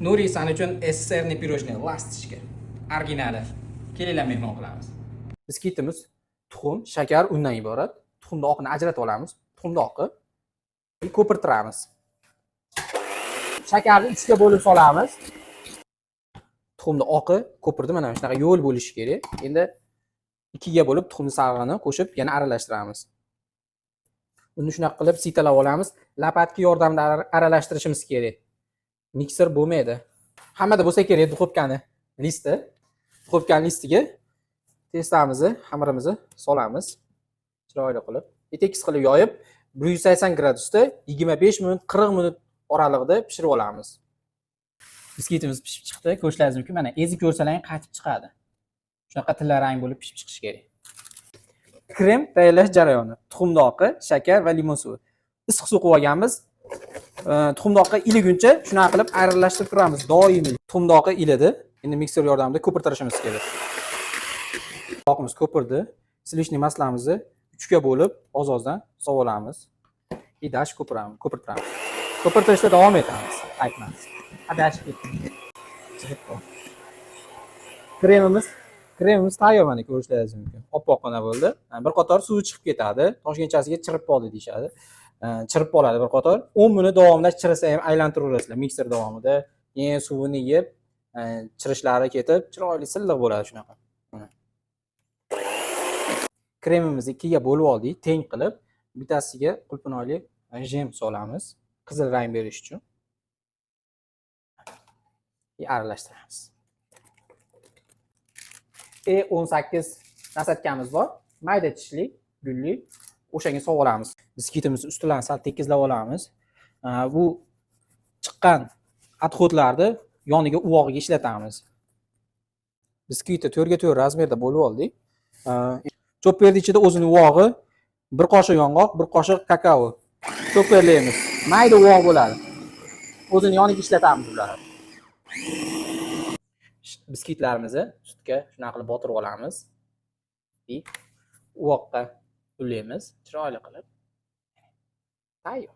Nuri, san uchun SSRni pirojnoe, lastochka. Originali. Kelinglar, mehmon qilamiz. Biskvitimiz tuxum, shakar, undan iborat. Tuxumni oqini ajratib olamiz. Tuxumni oqi ko'pirtiramiz. Shakarni 3 ga bo'lib solamiz. Tuxumni oqi ko'pirdi, mana shunaqa yo'l bo'lishi kerak. Endi 2 ga bo'lib tuxumni sarig'ini qo'shib yana aralashtiramiz. Uni shunaqa qilib sitalab olamiz. Лопатка yordamida aralashtirishimiz kerak. Mikser bo'lmaydi. Hammada bo'lsa kerak духовка ni listi. Духовка ni listiga тесто mizni, xamirimizni solamiz. Chiroyli qilib, tekis qilib yoyib, 180 gradusda 25 minut, 40 minut oralig'ida pishirib olamiz. Biskvitimiz pishib chiqdi. Ko'rishlaringiz mumkin. Mana, ezib ko'rsalaring qaytib chiqadi. Shunaqa tilla rang bo'lib pishib chiqishi kerak. Krem tayyorlash jarayoni: tuxumni oqi, shakar va limon suvi. Issiq suv quyib olganmiz. Tuxumni oqi iliguncha shunaqa qilib aralashtirib turamiz doimiy. Tuxumni oqi ilidi. Endi mikser yordamida ko'pirtirishimiz kerak. Oqimiz ko'pirdi. Сливочный масло mizni 3 ga bo'lib oz-ozdan solib olamiz. И дальше ko'piramiz, ko'pirtiramiz. Ko'pirtirishda davom etamiz. Aytamiz. Adashib ketdim. Chiqib qoldi. Kremimiz tayyor, mana, ko'rishlaringiz mumkin. Oppoqqina bo'ldi. Bir qator suvi chiqib ketadi. Toshkentchasiga chirib qoldi deyishadi. Chirib qoladi bir qator. 10 minut davomida chirisa ham aylantiraverasizlar mikser davomida. Keyin suvini yeb, chirishlari ketib, chiroyli silliq bo'ladi shunaqa. Mana. Kremimizni ikkiga bo'lib oldik, teng qilib. Bittasiga qulpinoyli jem solamiz, qizil rang berish uchun. И aralashtiramiz. E18 насадка miz bor. Mayda tishli, gulli. O'shanga solib olamiz. Biskvitimizni ustilarini sal tekizlab olamiz. Bu chiqqan отход larni yoniga uvog'iga ishlatamiz. Biskvitni 4 ga 4 размер da bo'lib oldik. Chopperni ichida o'zini uvog'i, bir qoshiq yong'oq, bir qoshiq kakao. Chopperlaymiz. Mayda uvoq bo'ladi. O'zini yoniga ishlatamiz ularni. Biskvitlarimizni sutga shunaqa qilib botirib olamiz. И uvoqqa ulaymiz chiroyli qilib. Tayyor.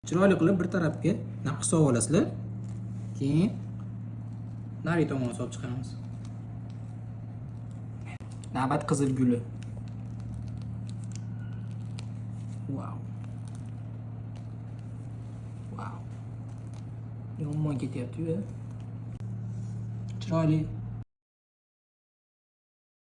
Chiroyli qilib bir tarafga naqsh solib olasizlar. Keyin narigi tomonga solib chiqamiz. Navbat qizil guli. Vau. Vau. Yomon ketyapti-yu. Chiroyli.